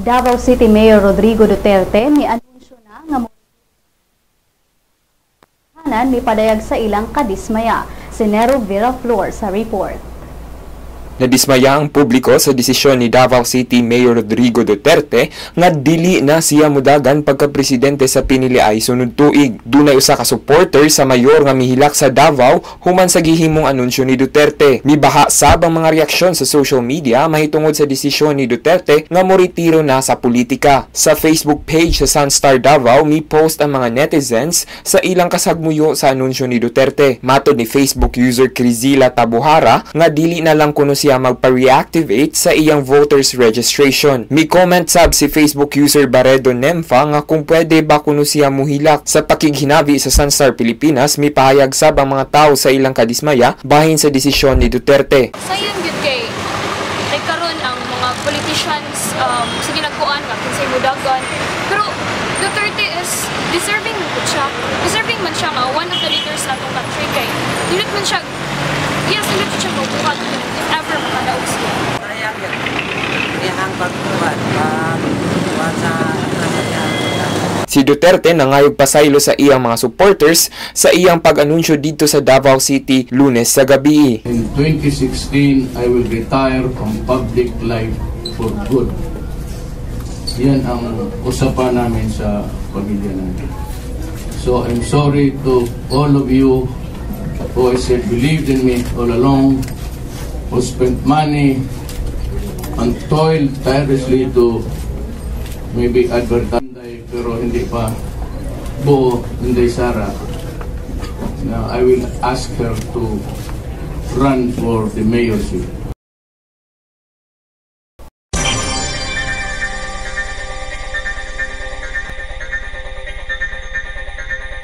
Davao City Mayor Rodrigo Duterte mi-anunsyo na nga mo mipadayag sa ilang kadismaya. Si Nero Flor sa report. Nadismaya ang publiko sa desisyon ni Davao City Mayor Rodrigo Duterte nga dili na siya mudagan pagka-presidente sa piniliay sunod tuig. Dunay usa ka supporter sa mayor nga mihilak sa Davao human sa gihimong anunsyo ni Duterte. Mibaha sab ang mga reaksyon sa social media mahitungod sa desisyon ni Duterte nga moretiro na sa politika. Sa Facebook page sa Sunstar Davao, mi-post ang mga netizens sa ilang kasagmuyo sa anunsyo ni Duterte. Matod ni Facebook user Crizila Tabuhara nga dili na lang kuno siya magpa-reactivate sa iyang voters registration. Mi comment sab si Facebook user Baredo Nemfa nga kung pwede ba kuno siya muhilak. Sa pakighinabi sa Sunstar Pilipinas, mipahayag sab ang mga tao sa ilang kadismaya bahin sa desisyon ni Duterte. Sayon gyud kay nagkaroon ang mga politicians sa ginagkuan nga kinsay mudagan, pero Duterte is deserving man siya, deserving man siya nga one of the leaders sa atong country kay nindot man siya. Yes, nindot siya mabuhat if ever makadaog siya. Sayang yun. Iyang pagkuhan, pagkuhan sa Si Duterte nangayog pasaylo sa iyang mga supporters sa iyang pag-anunsyo dito sa Davao City Lunes sa gabi. In 2016, I will retire from public life for good. Yan ang usapan namin sa pamilya namin. So I'm sorry to all of you who I said believed in me all along, who spent money and toiled tirelessly to maybe advertise, pero hindi pa buo Inday Sara. Now, I will ask her to run for the mayorship.